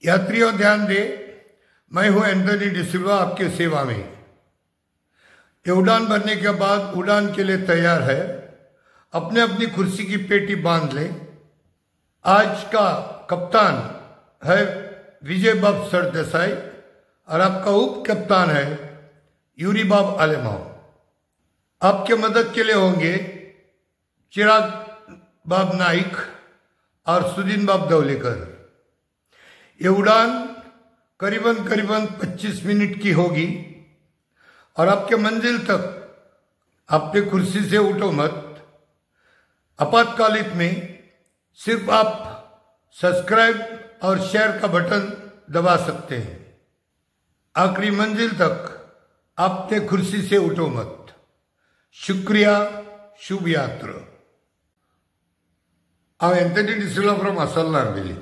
यात्रियों ध्यान दे, मैं हूं एंथनी डिसिल्वा आपके सेवा में। ये उड़ान भरने के बाद उड़ान के लिए तैयार है। अपने अपनी कुर्सी की पेटी बांध लें। आज का कप्तान है विजय बाब सरदेसाई और आपका उप कप्तान है यूरी बाब आलेमाव। आपके मदद के लिए होंगे चिराग बाब नाइक और सुदीन बाब दवलेकर। ये उड़ान करीबन करीबन 25 मिनट की होगी और आपके मंजिल तक अपने कुर्सी से उठो मत। आपातकालिक में सिर्फ आप सब्सक्राइब और शेयर का बटन दबा सकते हैं। आखिरी मंजिल तक अपने कुर्सी से उठो मत। शुक्रिया, शुभ यात्रा। हांव एंथनी डिसिल्वा फ्रॉम असल्ला नार्वेली।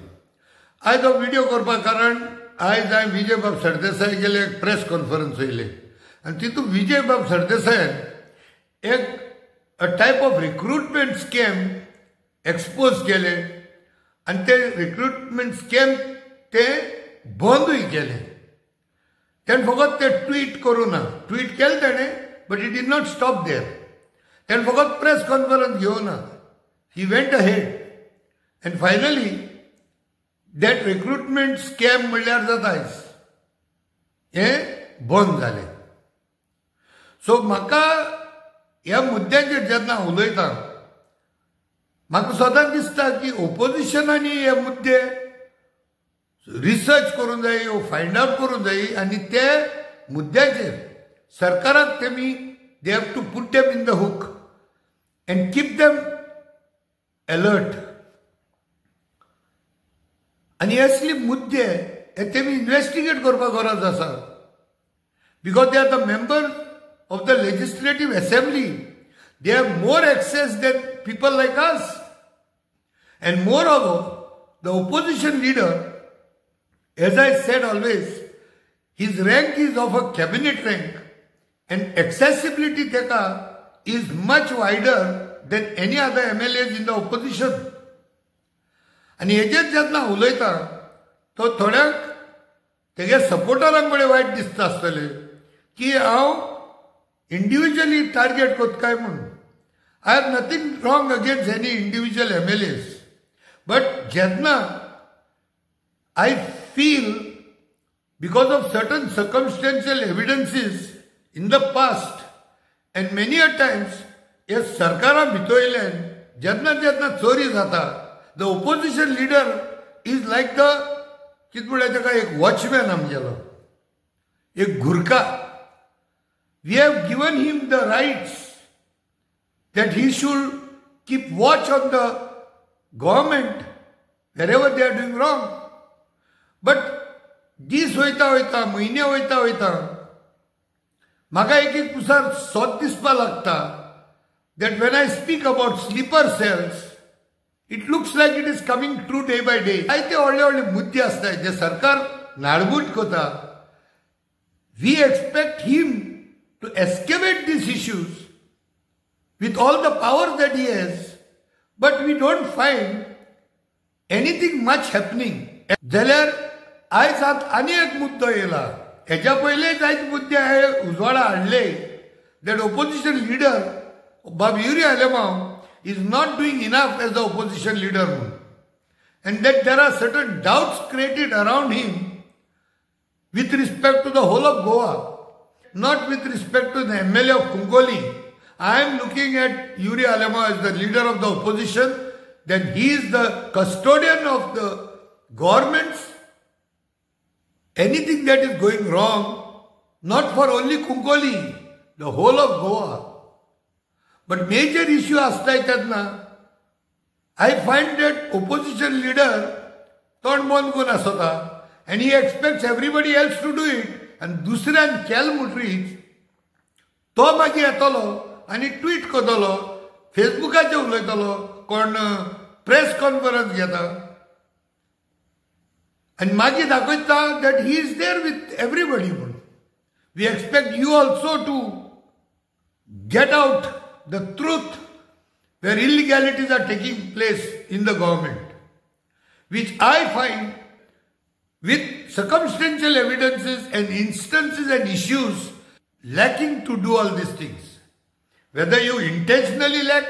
आयज हो व्हिडिओ करपा कारण आयज हांवें विजय बाब सरदेसाय गेले एक प्रेस कॉन्फरन्स येयले आनी तितूंत विजय बाब सरदेसायान एक a type of recruitment scam expose केले आनी ते रिक्रुटमेंट स्कॅम ते बंदूय केले। तेणें फकत ते ट्वीट करूं ना, ट्वीट केलें तेणें, but it did not stop there. तेणें फकत प्रेस कॉन्फरन्स घेवना, he went ahead and finally that recruitment scam म्हणल्यार जाता आयज हें बंद जालें। सो म्हाका ह्या मुद्द्यांचेर जेन्ना उलयता म्हाका सदांच दिसता की ओपोजिशनांनी हे मुद्दे रिसर्च करूंक जाय, फायंड आवट करूंक जाय आनी ते मुद्द्याचेर सरकाराक तेमी they have to put them in the hook and keep them alert. आनी असले मुद्दे हे तेमी इन्वेस्टिगेट करपाक गरज आसा, because they are the member of the legislative assembly. They have more access than people like us. And moreover, the opposition leader, as I said always, his rank is of a cabinet rank and accessibility teka is much wider than any other MLAs in the opposition. आनी हेजेर जेन्ना उलयता तो थोड्यांक तेगे सपोर्टरांक बरें वायट दिसता आसतलें की हांव इंडिविज्युअली टार्गेट करता काय म्हूण। I have nothing wrong against any individual MLAs, but जेन्ना I feel because of certain circumstantial evidences in the past and many a times हे सरकारा भितरल्यान जेन्ना जेन्ना चोरी जाता, the opposition leader is like the कितें म्हणल्यार ताका एक वॉचमॅन आमगेलो, एक Gurkha. We have given him the rights that he should keep watch on the government wherever they are doing wrong. But दीस वयता वयता, म्हयने वयता वयता म्हाका एक एक पुसार सोद दिसपा लागता that when I speak about sleeper cells, it looks like it is coming true day by day. जायते व्हडले व्हडले मुद्दे आसता जे सरकार नाडबूट करता। We expect him to excavate these issues with all the power that he has, but we don't find anything much happening. जाल्यार आयज आत आनी एक मुद्दो येयला, हेज्या पयले जायते मुद्दे हांवें उजवाडा हाडले that opposition leader Bob Yuri Alemao is not doing enough as the opposition leader म्हणून, and that there are certain doubts created around him with respect to the whole of Goa, not with respect to the MLA of Cuncolim. I am looking at Yuri Alemao as the leader of the opposition, then he is the custodian of the governments. Anything that is going wrong, not for only Cuncolim, the whole of Goa. But major issue आसताय तेन्ना I find that opposition leader तोंड बंद करून आसता and he expects everybody else to do it. आनी दुसऱ्यान केलें म्हणटरीच तो मागीर येतलो आनी ट्वीट करतलो, फेसबुकाचेर उलयतलो, कोण प्रेस कॉन्फरन्स घेता आनी मागीर दाखयता that he is there with everybody म्हणून। We expect you also to get out the truth where illegalities are taking place in the government, which I find with circumstantial evidences and instances and issues lacking to do all these things. Whether you intentionally lack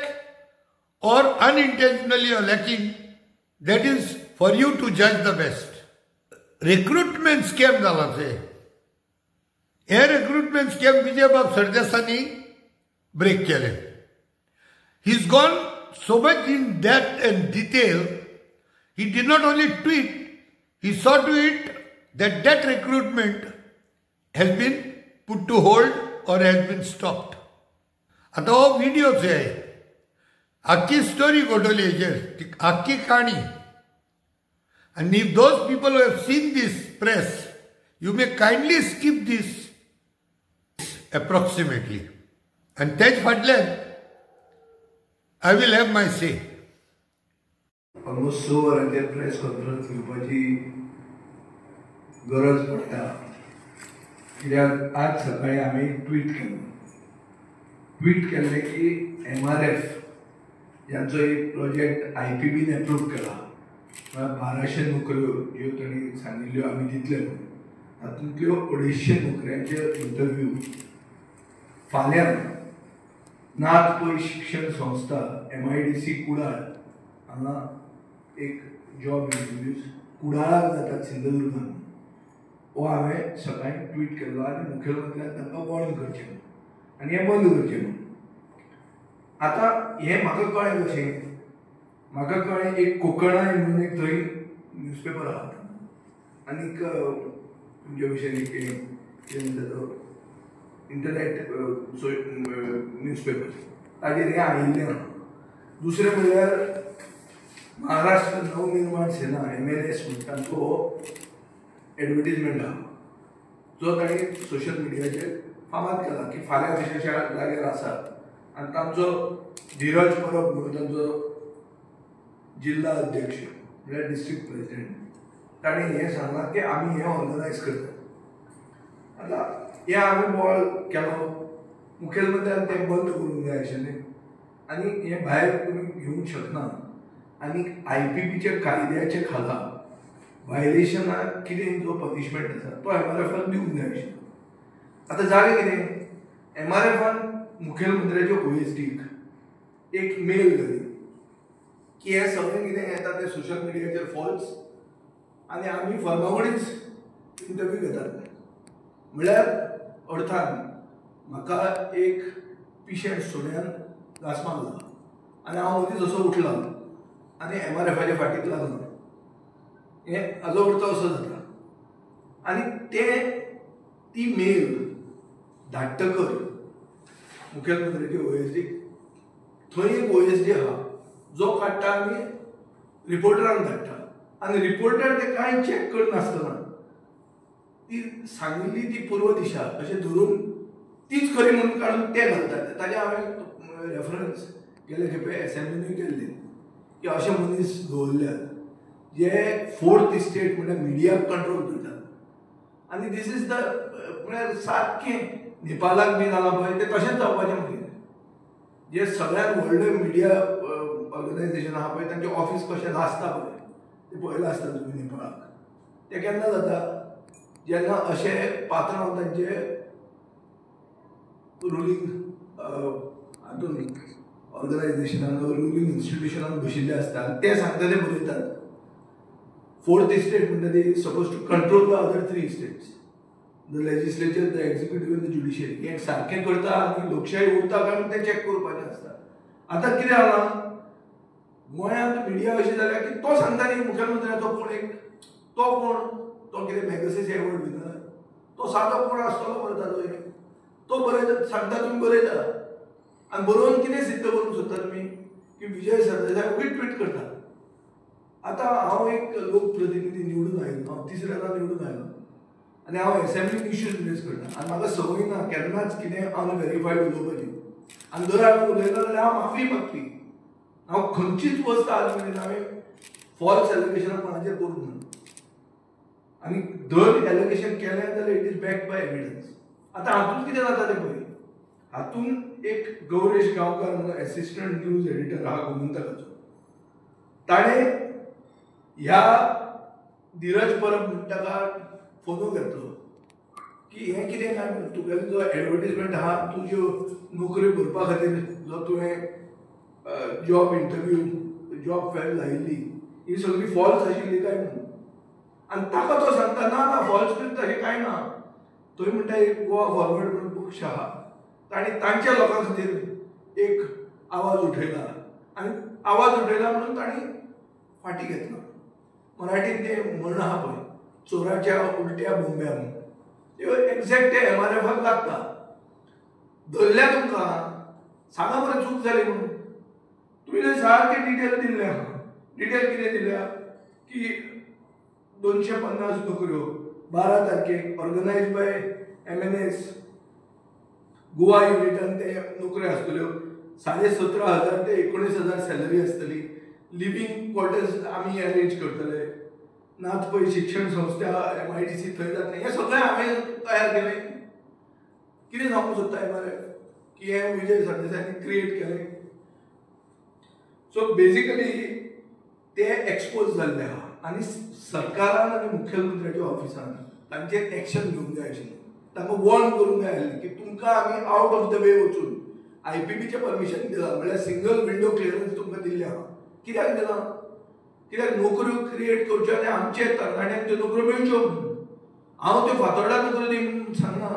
or unintentionally are lacking, that is for you to judge the best. Recruitment scam जाला ते, हे recruitment scam विजयबाब सरदेसांनी break केले. He is gone so much in depth and detail. He did not only tweet, he saw to it that that recruitment has been put to hold or has been stopped. आता हो व्हिडिओच आहे, आख्खी story घडवली हेजेर, ती आख्खी काणी. आनी if those people have seen this press, you may kindly skip this approximately. आनी तेच फाटल्यान I will have my say. Almost 6 वरांचेर प्रेस कॉन्फरन्स घेवपाची गरज पडटा, कित्याक आज सकाळी आमी ट्वीट केलो. ट्वीट केल्लें की MRF यांचो एक प्रोजेक्ट IPBन एप्रूव केला, म्हळ्यार 1200 नोकऱ्यो ज्यो तांणी सांगिल्ल्यो आमी दितले म्हणून, तातूंतल्यो 250 नोकऱ्यांचे इंटरव्यू फाल्यां नाथ पै शिक्षण संस्था MIDC Kudal हांगा एक जॉब इंटरव्यूज कुडाळाक जातात, सिंधुदुर्गान. हो हांवें सकाळीं ट्वीट केल्लो आनी मुखेलमंत्र्यान तांकां वॉर्न करचें म्हणून आनी हें बंद करचें म्हणून. आतां हें म्हाका कळ्ळें कशें? म्हाका कळ्ळें एक कोंकणाय म्हणून एक थंय न्यूजपेपर आहा आनीक तुमचे भशेन एक कितें म्हणटा तो इंटरनेट न्यूजपेपर, ताजेर हें आयिल्लें आहा. दुसरें म्हणल्यार महाराष्ट्र नवनिर्माण सेना MNS म्हणटा तो एडवर्टीजमेंट आहा जो तांणी सोशल मिडियाचेर फामाद केला की फाल्यां अशे अशा जाग्यार आसा. आनी तांचो धीरज परब म्हणून तांचो जिल्ला अध्यक्ष म्हळ्यार डिस्ट्रिक्ट प्रेसिडेंट, ताणें हें सांगलां की आमी हें ऑर्गनायज करतात. आतां हें आमी बोवाळ केलो, मुखेलमंत्र्यान तें बंद करूंक जाय आशिल्लें आनी हें भायर तुमी घेवंक शकना. आनी IPBच्या कायद्याच्या खाला व्हायलेशनाक कितें जो पनिशमेंट आसा तो MRFान दिवंक जाय आशिल्लो. आतां जालें कितें, MRFान मुखेलमंत्र्याच्या OSDक एक मेल घाली की हें सगळें कितें येता तें सोशल मिडियाचेर फॉल्स आनी आमी फर्मा कडेच इंटरव्यू घेतात. म्हळ्यार अर्थान म्हाका एक पिशें सुण्यान घांस मारला आनी हांव मदींच असो उठला आनी MRFाच्या फाटीक लागलो, हें हाजो अर्थ असो जाता. आनी ते ती मेल धाडटकर मुखेलमंत्र्याचे OSD, थंय एक OSD आहा जो काडटा आनी रिपोर्टरांक धाडटा आनी रिपोर्टर ते कांय चॅक करनासतना ती सांगिल्ली ती पूर्व दिशा अशें धरून तीच खरी म्हणून काडून ते घालतात. ताजें हांवें रेफरन्स गेले खेपे एसेंब्लीनूय केल्ले की अशे मनीस दवरल्यात जे फोर्थ इस्टेट म्हळ्यार मिडियाक कंट्रोल करतात. आनी these is the म्हळ्यार सारकें नेपालाक बी जालां पळय तें तशेंच जावपाचें मागीर. जे सगळ्यांत व्हडलें मिडिया ऑर्गनायझेशन आहा पळय तांचें ऑफीस कशें लासता पळय तें पळयलां आसता तुमी नेपाळाक. तें केन्ना जाता, जेन्ना अशे पात्रांव तांचे रुलींग हातून ऑर्गनायझेशनान रुलींग इन्स्टिट्युशनान बशिल्ले आसता आनी ते सांगता ते बरयतात. फोर्थ इस्टेट म्हणटा ती suppose to control the other 3 states, the legislature, the executive आनी the judiciary. हें सारकें करता आनी लोकशाही उरता काय म्हणून तें चॅक करपाचें आसता. आतां कितें जालां, गोंयांत मिडिया अशी जाल्या की तो सांगता न्ही मुखेलमंत्र्याचो कोण एक, तो कोण, तो कितें मॅगसीस एवॉर्ड विनर, तो सादो कोण आसतलो मरे ताजो एक, तो बरयता सांगता तुमी बरयता आनी बरोवन कितें सिद्ध करूंक सोदता तुमी की विजय सरदेसाय ओगीच ट्वीट करता. आतां हांव एक लोकप्रतिनिधी निवडून आयलो, हांव तिसऱ्यांदा निवडून आयलो आनी हांव एसेंब्लीन इश्यूज रेज करता आनी म्हाका संवय ना केन्नाच कितें अनवेरीफायड उलोवपाची. आनी जर हांवें उलयलो जाल्यार हांव माफी मागपी. हांव खंयचीच वस्त आज मेरेन हांवें फॉल्स एलिगेशनां कोणाचेर करूंक ना आनी जर एलिगेशन केलें जाल्यार it is backed by evidence. आतां हातूंत कितें जाता तें पळय, हातूंत एक गौरेश गांवकार म्हणून एसिस्टंट न्यूज एडिटर आहा गोमंतकाचो, ताणें ह्या धीरज परब म्हण ताका फोनू घेतलो की हें कितें काय म्हणून तुगेलो जो एडवर्टीजमेंट आहा तुज्यो नोकऱ्यो भरपा खातीर जो तुवें जॉब इंटरव्यू जॉब फॅर लायिल्ली ही सगळी फॉल्स आशिल्ली काय म्हणून. आनी ताका तो सांगता ना ना फॉल्स बीन तशें कांय ना. थंय म्हणटा एक गोवा फॉरवर्ड म्हणून पक्ष आहा तांणी तांच्या लोकां खातीर एक आवाज उठयला आनी आवाज उठयला म्हणून तांणी फाटी घेतला. मराठीन ते म्हण आहा पळय चोराच्या उलट्या बोंब्या म्हणून, त्यो एक्झॅक्ट ते एमआरएफाक लागता. धरल्या तुमकां सांगा बरें चूक जाली म्हणून. तुमी थंय सारकें डिटेल दिल्लें आहा. डिटेल कितें दिल्या की 250 नोकऱ्यो 12 तारखेक ऑर्गनायज बाय MNS Goa युनिटान ते नोकऱ्यो आसतल्यो. 17,500 ते 19,000 सॅलरी आसतली. लिव्हींग क्वॉर्टर्स आमी अरेंज करतले. नाथ पै शिक्षण संस्था MIDC थंय जातलें. हें सगळें हांवें तयार केलें. कितें सांगूंक सोदता एमआरएफ की हें विजय सरदेसायांनी क्रिएट केलें. सो बेजिकली ते एक्सपोज जाल्ले आहा आनी सरकारान आनी मुखेलमंत्र्याच्या ऑफिसान तांचेर एक्शन घेवंक जाय आशिल्लें. तांकां वॉर्न करूंक जाय आशिल्लें की तुमकां आमी आवट ऑफ the वे वचून IPBचें परमिशन दिलां म्हळ्यार सिंगल विंडो क्लियरन्स तुमकां दिल्लें आहा. कित्याक दिलां? कित्याक नोकऱ्यो क्रिएट करच्यो आनी आमचे तरणाट्यांक त्यो नोकऱ्यो मेळच्यो म्हणून. हांव त्यो फातोर्डा नोकऱ्यो दी म्हणून सांगना.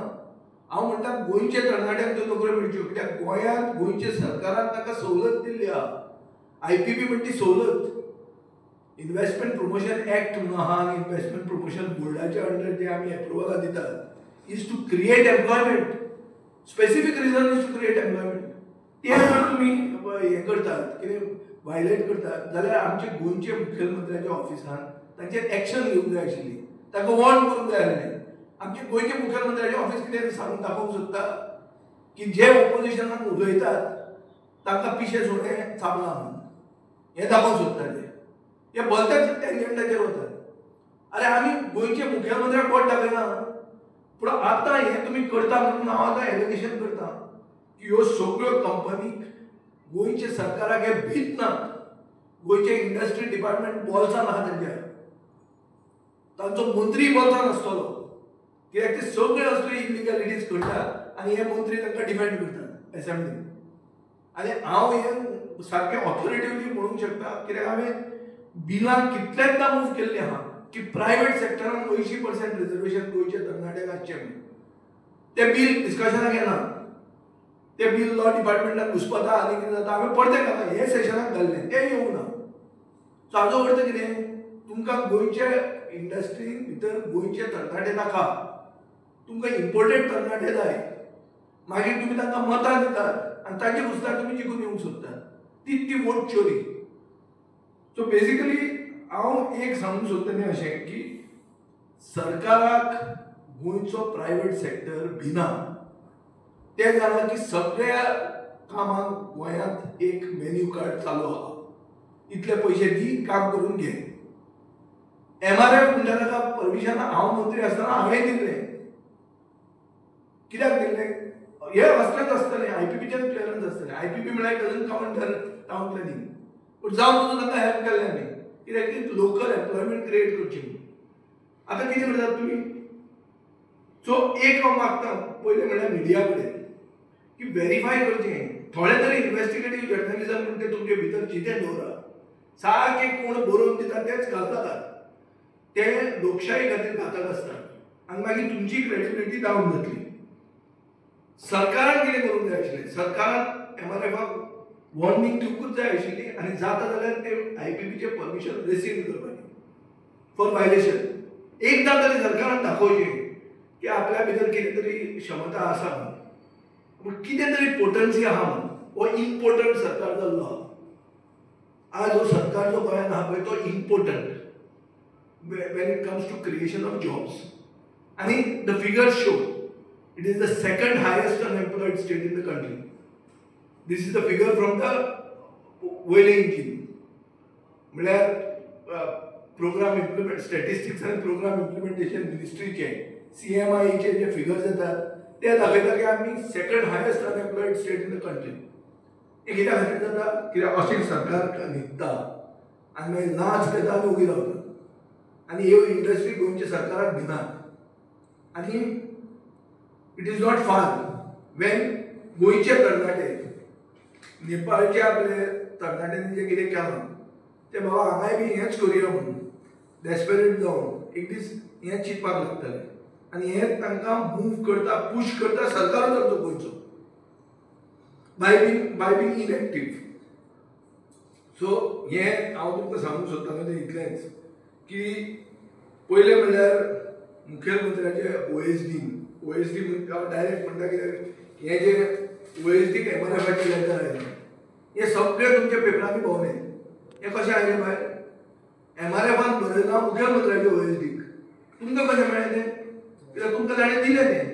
हांव म्हणटा गोंयच्या तरणाट्यांक त्यो नोकऱ्यो मेळच्यो कित्याक गोंयांत गोंयच्या सरकारान तांकां सवलत दिल्ली आहा. IPB म्हणटी सवलत. इन्वेस्टमेंट प्रमोशन एक्ट म्हणून आहा आनी इन्वेस्टमेंट प्रमोशन बोर्डाच्या अंडर जे आमी एप्रुवलां दितात is to create employment. Specific reason is to create employment. ते जर तुमी हें करतात कितें वायलेट करतात जाल्यार आमचे गोंयचे मुखेलमंत्र्याच्या ऑफिसान तांचेर एक्शन घेवंक जाय आशिल्ली. तांकां वॉर्न करूंक जाय आशिल्लें. आमचे गोंयचे मुखेलमंत्र्याचें ऑफिस कितें सांगून दाखोवंक सोदता की जे ओपोजिशनान उलयतात तांकां पिशे सुणें चाबलां म्हणून हें दाखोवंक सोदता ते. हे भलत्याच टेंजंटाचेर वतात. अरे आमी गोंयचे मुखेलमंत्र्याक बोट दाखयना पूण आतां हें तुमी करता म्हणून हांव आतां एलिगेशन करता की ह्यो सगळ्यो कंपनीक गोंयचे सरकाराक हे भीत नात. गोंयचे इंडस्ट्री डिपार्टमेंट बोल्सान आहा तेंच्या, तांचो मंत्री बोल्सान आसतलो कित्याक ते सगळे असले इलिगॅलिटीज करतात आनी हे मंत्री तांकां डिफेंड करतात एसेंब्लीन. आनी हांव हें सारकें ऑथॉरिटिवली म्हणूंक शकता कित्याक हांवें बिलां कितलेंचदा मूव केल्लीं आहा की प्रायवेट सेक्टरान 80% रिजर्वेशन गोंयच्या तरणाट्यांक आसचें म्हणून. तें बील डिस्कशनाक येना. तें बील लॉ डिपार्टमेंटान घुसपता आनी कितें जाता. हांवें परतें घालां हे सेशनाक घाल्लें तें येवंक ना. सो हाजो अर्थ कितें तुमकां गोंयच्या इंडस्ट्रीन भितर गोंयचे तरणाटे नाका, तुमकां इम्पोर्टेड तरणाटे जाय. मागीर तुमी तांकां मतां दितात आनी तांचे कुस्तार तुमी जिखून येवंक सोदतात. ती ती वोट चोरी. सो बेजिकली हांव एक सांगूंक सोदता न्ही अशें की सरकाराक गोंयचो प्रायवेट सेक्टर भिना. तें जाणां की सगळ्या कामांक गोंयांत एक मेन्यू कार्ड चालू आहा. इतले पयशे दी काम करून घे. एमआरएफ म्हणटा ताका परमिशन हांव मंत्री आसतना हांवें दिल्लें. कित्याक दिल्लें? हें असलेंच आसतलें IPBचेंच क्लियरन्स आसतलें. IPB म्हळ्यार doesn't come under town planning. पूण जावन सुद्दां तांकां हेल्प केल्लें आमी कित्याक की लोकल एम्प्लॉयमेंट क्रिएट करची म्हणून. आतां कितें करतात तुमी? सो एक हांव मागता पयलें म्हणल्यार मिडिया कडेन की वेरीफाय करचें. थोडे तरी इन्वेस्टिगेटीव जर्नलिजम म्हणटा तें तुमचे भितर जितें दवरा. सारकें कोण बरोवन दिता तेंच घालतात. तें लोकशाही खातीर घातक आसता आनी मागीर तुमची क्रेडिबिलिटी डावन जातली. सरकारान कितें करूंक जाय आशिल्लें? सरकारान एमआरएफाक वॉर्निंग दिवंकूच जाय आशिल्ली आनी जाता जाल्यार ते IPBचें परमिशन रेसीव करपाचें फॉर वायलेशन. एकदां तरी सरकारान दाखोवचें की आपल्या भितर कितें तरी क्षमता आसा म्हणून, पूण कितें तरी पोटन्सी आहा म्हणून. हो इम्पोर्टंट सरकार जाल्लो आहा. आज हो सरकार जो गोंयांत आहा पळय तो important when it comes to creation of jobs. आनी the figures show it is the second highest unemployed state in the country. This is the figure from the वयलें इंजीन म्हळ्यार प्रोग्राम इम्प्लिमेंट स्टॅटिस्टिक्स आनी programme implementation मिनिस्ट्रीचे CMIEचे जे figures येतात ते दाखयता की आमी second highest unemployed state in the country. हें कित्या खातीर जाता? कित्याक अशें सरकार न्हिदता आनी मागीर नाच घेता आनी ओगी रावता. आनी ह्यो इंडस्ट्री गोंयच्या सरकाराक दिनात. आनी it is not far when गोंयचे तरणाटे नेपाळचे आपले तरणाट्यांनी जें कितें केलां तें बाबा हांगाय बी हेंच करुया म्हणून डेस्परेट जावन एक दीस हें चिंतपाक लागतलें आनी हें तांकां मूव करता, पूश करता सरकारूच आमचो गोंयचो by being inactive. सो हें हांव तुमकां सांगूंक सोदतालो तें इतलेंच की पयलें म्हणल्यार मुखेलमंत्र्याचे ओएसडी हांव डायरेक्ट म्हणटा कित्याक हें जें ओएसडीक एमआरएफाचें लेटर आयलें हें सगळें तुमच्या पेपरांनी भोंवलें. हें कशें आयलें भायर? एमआरएफान बरयलां मुखेलमंत्र्याचे ओएसडीक. तुमकां कशें मेळ्ळें तें? कित्याक तुमकां ताणें दिलें तें.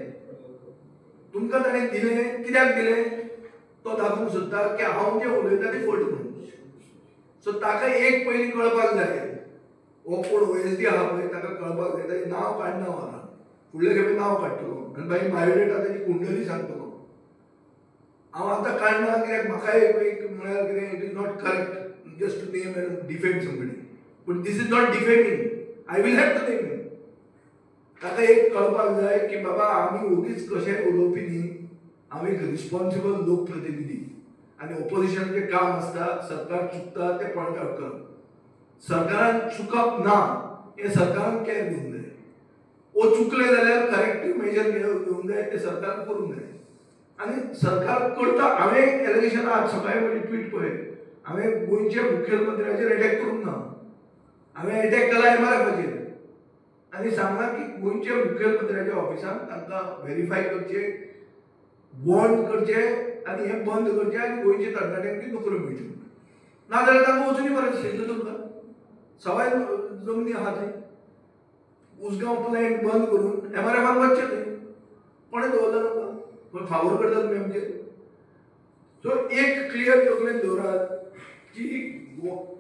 तुमकां ताणें दिलें कित्याक दिलें? तो दाखोवंक सोदता की हांव जें उलयता तें फट म्हणून. सो ताका एक पयलीं कळपाक जाय हो कोण ओएसडी आहा पळय ताका कळपाक जाय. ताचें नांव काडना हांव आतां, फुडले खेपे नांव काडटलो आनी मागीर बायोडेटा ताची कुंडली सांगतलो. हांव आतां काडना कित्याक म्हाका एक म्हळ्यार कितें it is not correct just to name and defame somebody, पूण this is not defaming, I will have to name him. ताका एक कळपाक जाय की बाबा आमी ओगीच कशें उलोवपी न्ही, हांव एक रिस्पॉन्सिबल लोकप्रतिनिधी आनी ओपोजिशनाचें काम आसता सरकार चुकता तें पॉयंट आवट करप. सरकारान चुकप ना हें सरकारान केअर घेवंक जाय. ओ चुकलें जाल्यार करेक्टीव मेजर घेवंक जाय, तें सरकारान करूंक जाय आनी सरकार करता. हांवें एलिगेशन आज सकाळीं म्हजी ट्वीट पळय, हांवें गोंयच्या मुखेलमंत्र्याचेर एटॅक करूंक ना, हांवें एटॅक केला एमआरएफाचेर आनी सांगलां की गोंयच्या मुखेलमंत्र्याच्या ऑफिसान तांकां व्हेरीफाय करचें, बॉन्ड करचें आनी हें बंद करचें आनी गोंयच्या तरणाट्यांक ती नोकऱ्यो मेळच्यो. नाजाल्यार तांकां वचुनी मरे सिंधुदुर्गा सवाय जमनी आहा थंय, उसगांव प्लॅन्ट बंद करून एमआरएफान वचचें थंय. कोणें दवरलां तांकां? खंय फावोर करता तुमी आमचेर? सो एक क्लियर तकलेन दवरात की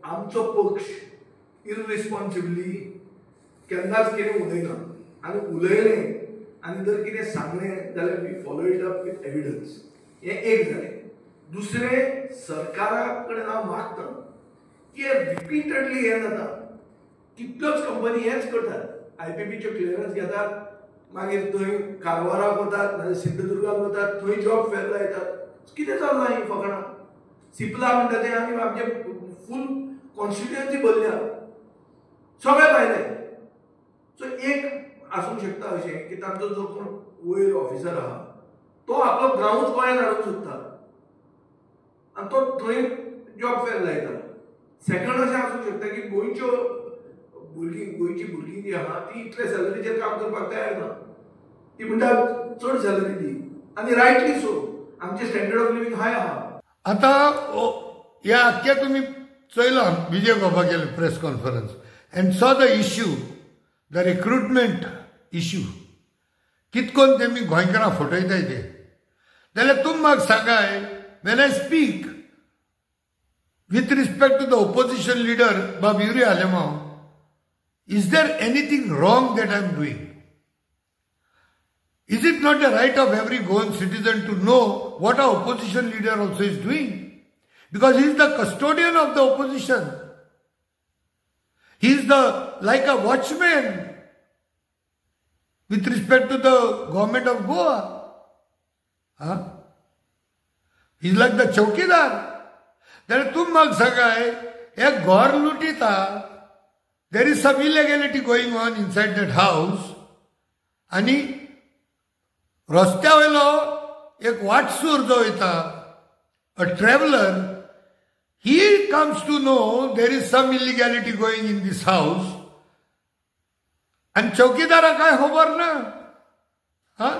आमचो पक्ष इररिस्पॉन्सिबली केन्नाच कितें उलयना आनी उलयलें आनी जर कितें सांगलें जाल्यार we follow it up with evidence. हें एक जालें. दुसरें, सरकारा कडेन हांव मागतां की रिपीटेडली हें जाता, कितल्योच कंपनी हेंच करतात, आयपीपीच्यो क्लियरन्स घेतात, मागीर थंय कारवाराक वतात नाजाल्यार सिंधुदुर्गाक वतात, थंय जॉब फेर लायतात. कितें चल्लां हीं फकाणां? सिपला म्हणटा तें आनी आमचे फूल कॉन्स्टिट्युएन्सी भरल्या, सगळें भायलें. सो एक आसूंक शकता अशें की तांचो जो कोण वयर ऑफिसर आहा तो आपलो गांवूच गोंयांत हाडूंक सोदता आनी तो थंय जॉब फेर लायता. सेकंड अशें आसूंक शकता की गोंयच्यो भुरगीं, गोंयची भुरगीं जी आहा ती इतले सॅलरीचेर काम करपाक तयार ना, ती म्हणटा चड सॅलरी दी आनी रायटली सो, आमचें स्टँडर्ड ऑफ लिवींग हाय आहा. आतां ह्या आख्ख्या तुमी चोयलां विजय बाबा गेले press conference and saw the issue, the recruitment issue, कितकोन तेमी गोंयकारां फटयताय ते. जाल्यार तुमी म्हाका सांगाय, when I speak with respect to the opposition leader Bob Yuri Alemao, is there anything wrong that I am doing? Is it not the right of every Goan citizen to know what our opposition leader also is doing? Because he is the custodian of the opposition. He is the like a watchman with respect to the government of Goa. Huh? He is like the chowkidar. जाल्यार तुमी म्हाका सांगाय, एक घर लुटिता, there is some illegality going on inside that house आनी रस्त्या वयलो एक वाटसूर जो वयता, a traveller, he comes to know there is some illegality going in this house आनी चौकीदाराक कांय खबर ना. हा,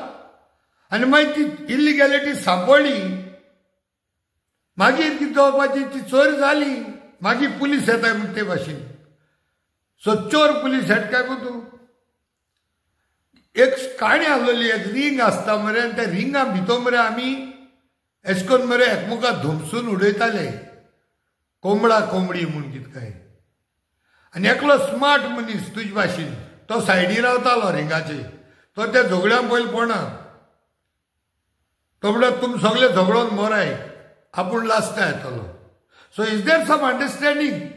आनी मागीर ती इलिगॅलिटी सांपडली, मागीर ती जावपाची ती चोरी जाली, मागीर पुलीस येता म्हण ते भाशेन. सो चोर पुलीस हेट काय गो तूं? एक काणी आसलेली, एक रिंग आसता मरे, आनी त्या रिंगा भितर मरे आमी एश कोन्न मरे एकमेका धोमसून उडयताले, कोंबडा कोंबडी म्हूण कितें काय. आनी एकलो स्मार्ट मनीस तुजे भाशेन तो सायडी रावतालो रिंगाचे, तो त्या झगड्यां पयलीं पडना, तो म्हणटा तुमी सगळे झगडोन मराय, आपूण लास्टा येतलो. So is there some understanding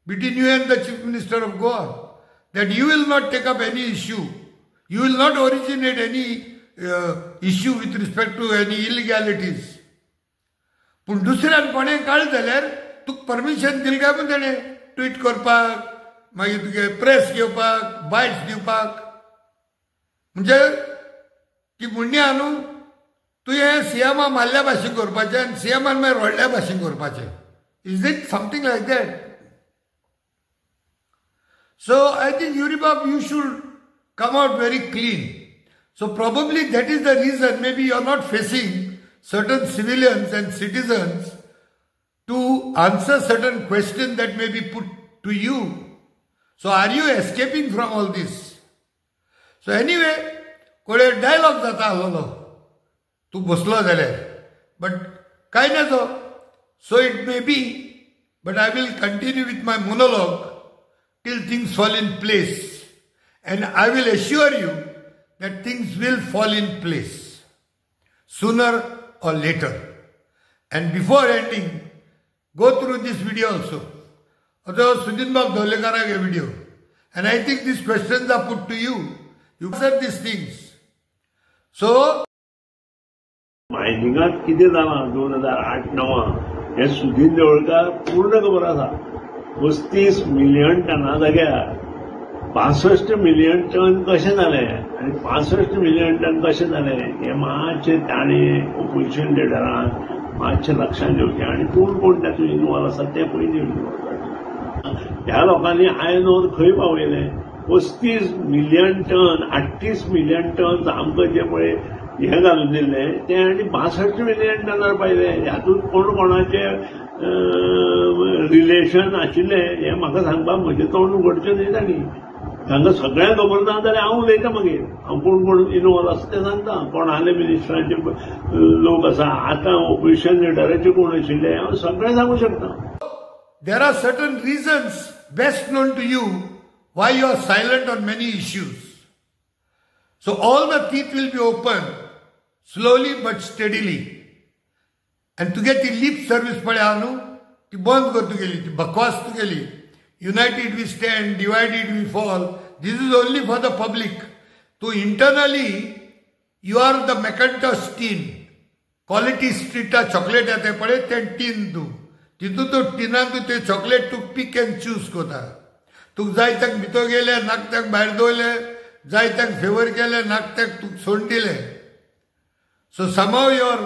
between you and the chief minister of Goa? that you will not take up any issue, you will not originate any issue with respect to any illegalities. पूण दुसऱ्यान कोणें काडलें जाल्यार तुका permission दिलें काय म्हूण तेणें ट्वीट करपाक, मागीर तुगे प्रेस घेवपाक, बायट्स दिवपाक. म्हणजे ती म्हणणी आहा न्हू, तुवें सीएमा मारल्या भाशेन करपाचें आनी सीएमान मागीर रडल्या भाशेन करपाचें. Is it something like that? So I think Yuri Bab, you should come out very clean. So probably that is the reason maybe you are not facing certain civilians and citizens to answer certain questions that may be put to you. So are you escaping from all this? So anyway, कोणे dialogue जाता आसलेलो तूं बसलो जाल्यार, but कांय ना तो. So it may be, but I will continue with my monologue till things fall in place, and I will assure you that things will fall in place sooner or later. And before ending, go through this video also. Otherwise, Sudin Bab Dholekara video. And I think these questions are put to you. You answer these things. So, मायनिंगात कितें जालां 2008-9 हें सुदीन देवळकार पूर्ण खबर आसा. 35 million टना जाग्यार 65 million ton कशें जालें आनी 65 मिलियन टन कशें जालें हें मातशें ताणें ओपोजिशन लिडरान मातशें लक्षांत घेवचें आनी कोण कोण तातूंत इनवॉल्व आसा तें पयलीं इनवॉल्व. ह्या लोकांनी आयन ओर खंय पावयलें? 35 मिलियन टन, 38 मिलियन टन आमकां जें पळय हें घालून दिल्लें तें आनी 62 मिलियन टनार पायलें. हातूंत कोण कोणाचें रिलेशन आशिल्लें हें म्हाका सांगपाक म्हजें तोंड उगडचें न्हय तांणी. तांकां सगळ्यांक खबर ना जाल्यार हांव उलयतां मागीर, हांव कोण कोण इनवॉल्व आसा तें सांगता. कोणाले मिनिस्टरांचे लोक आसा, आतां ओपोजिशन लिडराचे कोण आशिल्ले, हांव सगळें सांगू शकता. There are certain reasons best known to you why you are silent on many issues. So all the teeth will be open slowly but steadily. And तुगे ती lip service पळय आहा न्हू, ती बंद कर तुगेली, ती बकवास तुगेली. United we stand, divided we fall. This is only for the public. So internally, you are the Macintosh tin. Quality Street chocolate येता पळय तें टीन तूं. तितून तो टिनान तूं ते चॉकलेट तूं पीक एंड चूज करता. तुका जाय तांक भितर गेले, नाक तांक भायर दवरले, जाय तांक फेवर केले, नाक तांक तुका सोडून दिले. सो समहाव your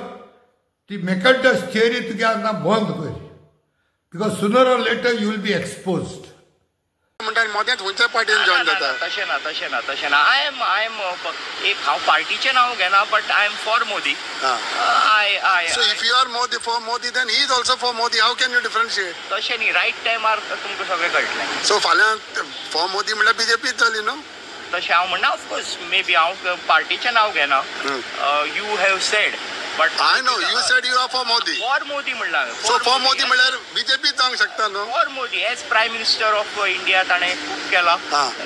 ती मॅकिंटॉश थियरी तुगे आतां बंद कर, because sooner or later you will be exposed. म्हणटा मोद्यांत खंयच्या पार्टीन जॉईन जाता? तशें ना, तशें ना, तशें ना. I am एक हांव पार्टीचें नांव घेना, but I am for Modi. I So if you are Modi for Modi, then he is also for Modi. How can you differentiate? तशें न्ही, रायट टायमार तुमकां सगळें कळटलें. सो फाल्यां फॉर मोदी म्हणल्यार बीजेपीच जाली न्हू? तशें हांव म्हणना, ऑफकोर्स मे बी हांव पार्टीचें नांव घेना. You have said, but I know you said you are for Modi. For Modi म्हणलां. सो फॉर मोदी म्हणल्यार बीजेपी जावंक शकता न्हू? For Modi as prime minister of India ताणें खूब केलां.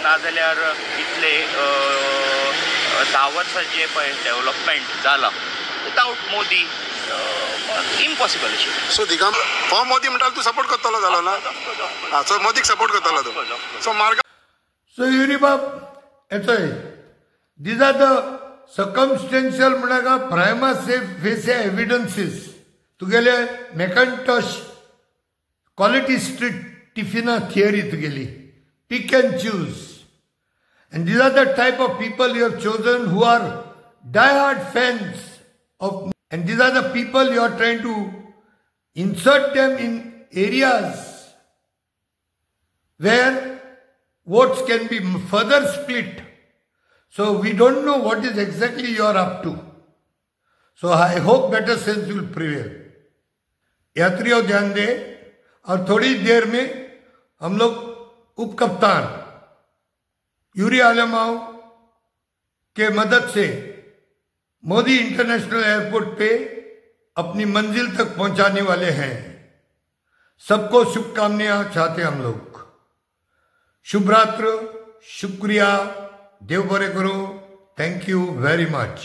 नाजाल्यार इतले 10 वर्सां जें पळय डेवलपमेंट जालां विदावट मोदी इम्पॉसिबल अशें. सो दिगंबर फॉर मोदी म्हणटा तूं सपोर्ट करतलो जालो ना? सो मोदीक सपोर्ट करतलो तूं. सो मार्ग सो युरीबाब येतोय. These are the circumstantial म्हणा प्रायमा फेसे एविडन्सीस. तुगेले मॅकिंटॉश क्वालिटी स्ट्रीट टिफिना थियरी तुगेली, pick and choose. And these are the type of people you have chosen who are die-hard fans of, and these are the people you are trying to insert them in areas where votes can be further split. So we don't know what is exactly you are up to. So I hope better sense will prevail. यात्रियों ध्यान दे, और थोड़ी देर में हम लोग उप कप्तान Yuri आलमाव K मदद से Modi international airport pay अपनी मंजिल तक पहुंचाने वाले हैं. सबको शुभकामनाएं चाहते हम लोग. शुभ रात्र, शुक्रिया, देव बरे करो. Thank you very much.